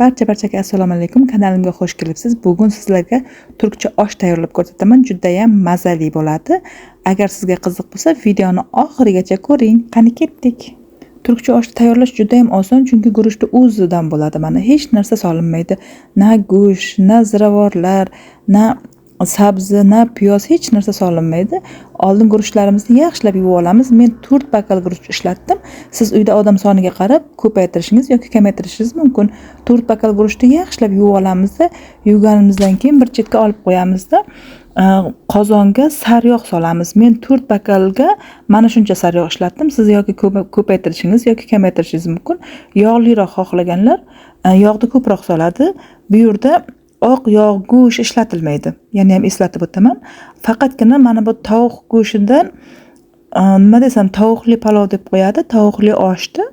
Barcha-barchaga assalomu alaykum. Kanalimga xush kelibsiz. Bugun sizlarga turkcha osh tayyorlab ko'rsataman. Juda ham mazali bo'ladi. Agar sizga qiziq bo'lsa, videoni oxirigacha ko'ring. Qani ketdik. Turkcha osh tayyorlash juda ham oson, chunki guruchni o'zidan bo'ladi. Mana hech narsa solinmaydi. Na go'sht, na ziravorlar, na sabzi, na piyoz, hech narsa solinmaydi. Oldin guruchlarimizni yaxshilab yuvib olamiz. Men 4 bakal guruch ishlatdim. Siz uyda odam soniga qarab ko'paytirishingiz yoki kamaytirishingiz mumkin. 4 bakal guruchni yaxshilab yuvib olamizda, yuvganimizdan keyin bir chetga olib qo'yamizda, qozonga sariyog' solamiz. Men 4 bakalga mana shuncha sariyog' ishlatdim. Siz yoki ko'paytirishingiz yoki kamaytirishingiz mumkin. Yog'liroq xohlaganlar yog'ni ko'proq soladi. Bu yerda oq yog', go'sht ishlatilmaydi. Yana ham eslatib o'taman. Faqatgina mana bu tovuq go'shidan, nima desam, tovuqli palov deb qo'yadi. Tovuqli oshni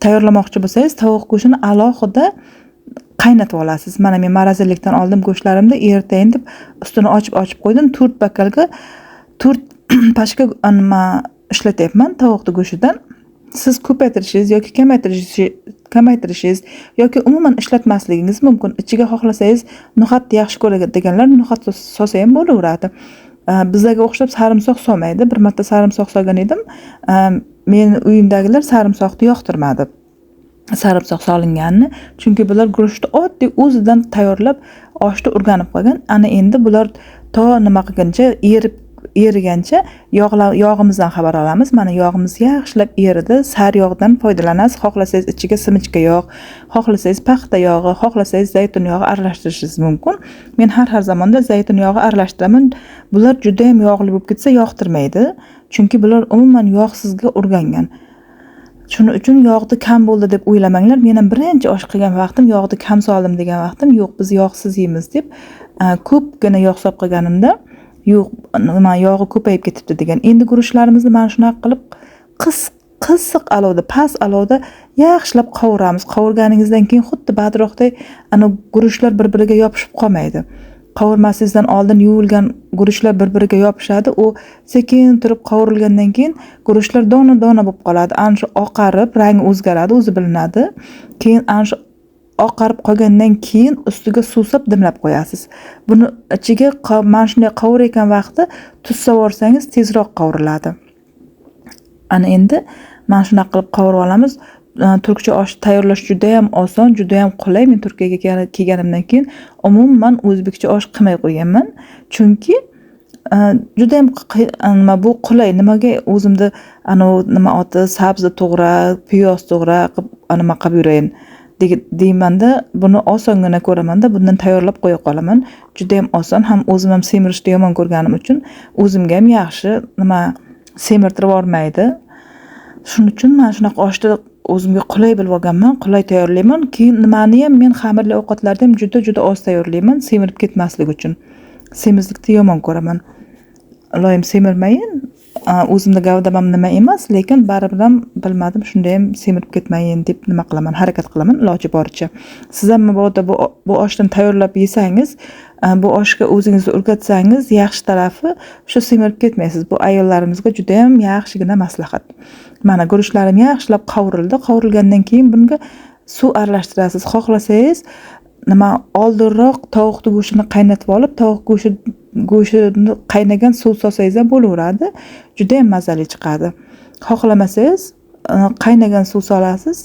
tayyorlamoqchi bo'lsangiz, tovuq go'shtini alohida qaynatib olasiz. Mana men marazillikdan oldim go'shtlarimni, ertayin deb ustini ochib-ochib qo'ydim. 4 bakalga 4 pachka nima ishlatyapman tovuqni go'shidan. Siz ko'paytirishingiz yoki kamaytirishingiz yoki umuman ishlatmasligingiz mumkin. Ichiga xohlasangiz no'xatni yaxshi ko'radiganlar no'xat solsa ham bo'laveradi. Bizlarga o'xshab sarimsoq solmaydi. Bir marta sarimsoq solgan edim. Men uyimdagilar sarimsoqni yoqtirmadi. Sarimsoq solinganini, chunki bular guruchni oddiy o'zidan tayyorlab oshni o'rganib qolgan. Ana endi bular to nima qilguncha, erigancha yog'imizdan xabar olamiz. Mana yog'imiz yaxshilab eridi. Sariyog'dan foydalanasiz. Xohlasangiz ichiga simichka yog', xohlasangiz paxta yog'i, xohlasangiz zaytun yog'i aralashtirishingiz mumkin. Men har zamonda zaytun yog'i aralashtiraman. Bular juda ham yog'li bo'lib ketsa yoqtirmaydi. Chunki bular umuman yog'sizga o'rgangan. Shuning uchun yog'ni kam bo'ldi deb o'ylamanglar. Men ham birinchi osh qilgan vaqtim yog'ni kam soldim degan vaqtim, yo'q, biz yog'siz yeymiz deb, ko'pgina yog' solib qolganimda, yo'q, nima yog'i ko'payib ketibdi degan. Endi guruchlarimizni mana shunaqa qilib qisiq alovda, past alovda yaxshilab qovuramiz. Qovurganingizdan keyin xuddi badroqday ana guruchlar bir-biriga yopishib qolmaydi. Qovurmasingizdan oldin yuvilgan guruchlar bir-biriga yopishadi. U sekin turib qovurilgandan keyin guruchlar dona-dona bo'lib qoladi. Ana shu oqarib, rangi o'zgaradi, o'zi bilinadi. Keyin ana shu oqarib qolgandan keyin ustiga suv solib dimlab qo'yasiz. Buni ichiga mana shunday qovurayotgan vaqtda tuz solsangiz tezroq qovuriladi. Ana endi mana shunaqa qilib qovurib olamiz. Turkcha osh tayyorlash juda ham oson, juda ham qulay. Men Turkiyaga kelganimdan keyin umuman o'zbekcha osh qilmay qo'yganman. Chunki juda ham nima bu qulay. Nimaga o'zimda ana nima oti sabzi to'g'ra, piyoz to'g'ra qilib nima qilib yurayin deymanda, buni osongina ko'ramanda, bundan tayyorlab qo'ya qolaman. Juda ham oson, ham o'zim ham semirishni yomon ko'rganim uchun o'zimga ham yaxshi, nima semirtirib yubormaydi. Shuning uchun mana shunaqa oshni o'zimga qulay bilib olganman, qulay tayyorlayman. Keyin nimani ham men xamirli ovqatlarni ham juda-juda oz tayyorlayman, semirib ketmaslik uchun. Semizlikni yomon ko'raman. Iloyim semirmayin. O'zimda gavdam ham nima emas, lekin baribir ham bilmadim, shunda ham semirib ketmayin deb nima qilaman, harakat qilaman iloji boricha. Siz ham mabodo bu oshdan tayyorlab yesangiz, bu oshga o'zingizni o'rgatsangiz, yaxshi tarafi shu semirib ketmaysiz. Bu ayollarimizga juda ham yaxshigina maslahat. Mana guruchlarim yaxshilab qovurildi. Qovurilgandan keyin bunga suv aralashtirasiz. Xohlasangiz nima oldinroq tovuqni go'shtini qaynatib olib, tovuq go'shtini qaynagan suv solsangiz ham bo'laveradi. Juda ham mazali chiqadi. Xohlamasangiz, qaynagan suv solasiz.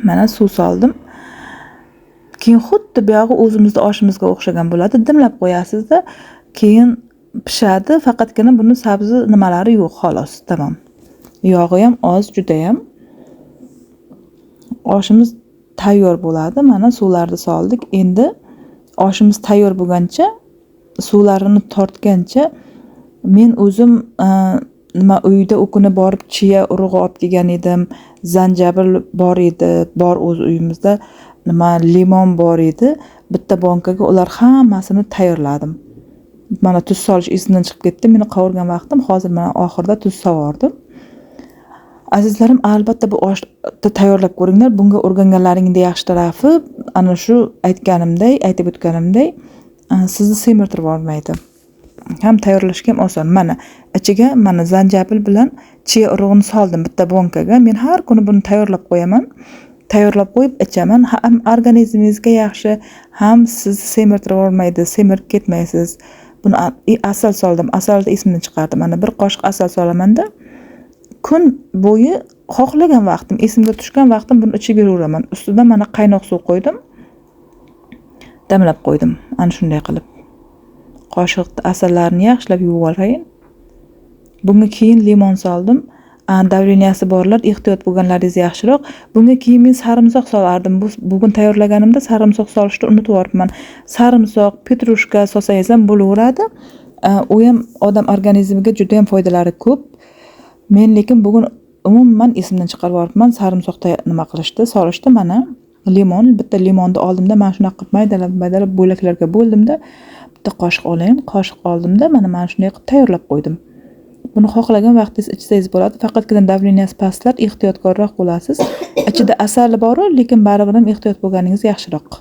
Mana suv soldim. Keyin xuddi buyog'i o'zimizni oshimizga o'xshagan bo'ladi. Dimlab qo'yasizda, keyin pishadi. Faqatgina buni sabzi nimalari yo'q, xolos, tamom. Yog'i ham oz, juda ham. Oshimiz tayyor bo'ladi. Mana suvlarni soldik. Endi oshimiz tayyor bo'lgancha, suvlarini tortgancha men o'zim, nima uyda u kuni borib chiya urug'i olib kelgan edim, zanjabil bor edi, bor o'z uyimizda, nima limon bor edi. Bitta bankaga ular hammasini tayyorladim. Mana tuz solish esimdan chiqib ketdi. Meni qovurgan vaqtim, hozir mana oxirida tuz solvordim. Azizlarim, albatta bu oshni tayyorlab ko'ringlar. Bunga o'rganganlaringda yaxshi tarafi ana shu aytib o'tganimday, sizni semirtirib yubormaydi. Ham tayyorlashga ham oson. Mana ichiga mana zanjabil bilan chiya urug'ini soldim bitta bankaga. Men har kuni buni tayyorlab qo'yaman. Tayyorlab qo'yib ichaman. Ham organizmingizga yaxshi, ham sizni semirtirib olmaydi, semirib ketmaysiz. Buni asal soldim, asalni esimdan chiqardim. Mana bir qoshiq asal solamanda kun bo'yi xohlagan vaqtim, esimga tushgan vaqtim buni ichib yuraveraman. Ustidan mana qaynoq suv qo'ydim. Damlab qo'ydim. Ana shunday qilib. Qoshiq asallarni yaxshilab yuvib olayin. Bunga keyin limon soldim. Davleniyasi borlar, ehtiyot bo'lganlaringiz yaxshiroq. Bunga keyin men sarimsoq solardim. Bugun tayyorlaganimda sarimsoq solishni unutib yuboribman. Sarimsoq, petrushka solsangiz ham bo'laveradi. U ham odam organizmiga juda ham foydalari ko'p. Men lekin bugun umuman esimdan chiqarib yuboribman sarimsoqda nima qilishdi, solishdi. Mana limon, bitta limonni oldimda mana shunaqa qilib maydalab-maydalab bo'laklarga bo'ldimda, bitta qoshiq olayin, qoshiq oldimda mana shunday qilib tayyorlab qo'ydim. Buni xohlagan vaqtingiz ichsangiz bo'ladi. Faqatgina davleniyasi pastlar, ehtiyotkorroq bo'lasiz. Ichida asali bor-u, lekin baribir ham ehtiyot bo'lganingiz yaxshiroq.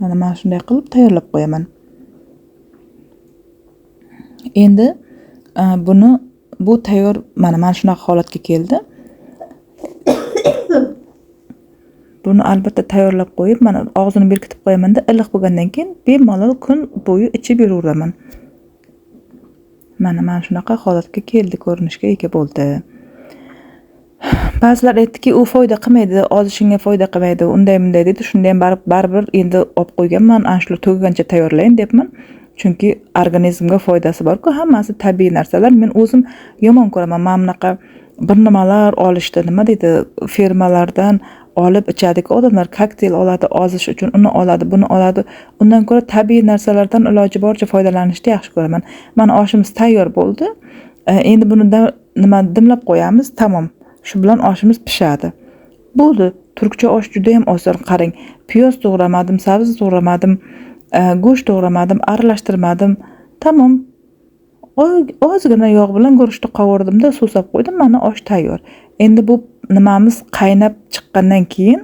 Mana shunday qilib tayyorlab qo'yaman. Endi buni bu tayyor mana shunaqa holatga keldi. Buni albatta tayyorlab qo'yib, mana og'zini berkitib qo'yamanda, iliq bo'lgandan keyin bemalol kun bo'yi ichib yuraveraman. Mana shunaqa holatga keldi, ko'rinishga ega bo'ldi. Ba'zilar aytdiki, u foyda qilmaydi, ozishingga foyda qilmaydi, unday bunday dedi. Shunda ham baribir endi olib qo'yganman, ana shular tugagancha tayyorlayin debman. Chunki organizmga foydasi bor-ku, hammasi tabiiy narsalar. Men o'zim yomon ko'raman mana bunaqa bir nimalar olishdi, nima deydi, fermalardan olib ichadiku odamlar, kokteyl oladi ozish uchun, uni oladi, buni oladi. Undan ko'ra tabiiy narsalardan iloji boricha foydalanishni yaxshi ko'raman. Mana oshimiz tayyor bo'ldi. Endi buni nima dimlab qo'yamiz, tamom. Shu bilan oshimiz pishadi. Bo'ldi. Turkcha osh juda ham oson. Qarang, piyoz to'g'ramadim, sabzi to'g'ramadim, go'sht to'g'ramadim, aralashtirmadim. Tamom. Ozgina yog' bilan guruchni qovurdimda, suv solib qo'ydim. Mana osh tayyor. Endi bu nimamiz qaynab chiqqandan keyin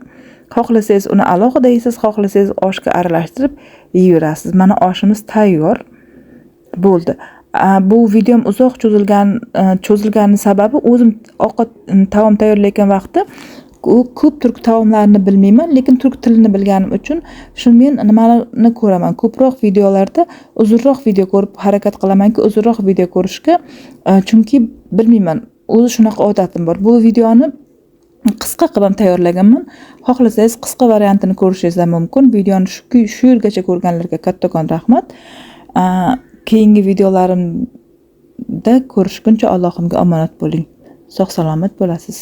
xohlasangiz uni alohida yeysiz, xohlasangiz oshga aralashtirib yeyverasiz. Mana oshimiz tayyor bo'ldi. Bu videom uzoq cho'zilgani sababi o'zim ovqat taom tayyorlayotgan vaqtda ko'p turk taomlarini bilmayman, lekin turk tilini bilganim uchun shu men nimalarni ko'raman. Ko'proq videolarda uzunroq video ko'rib harakat qilamanki, uzunroq video ko'rishga, chunki bilmayman, o'zi shunaqa odatim bor. Bu videoni qisqa qilib ham tayyorlaganman. Xohlasangiz qisqa variantini ko'rishingiz ham mumkin. Videoni shu yergacha ko'rganlarga kattakon rahmat. Keyingi videolarimda ko'rishguncha Allohimga omonat bo'ling. Sog' salomat bo'lasiz.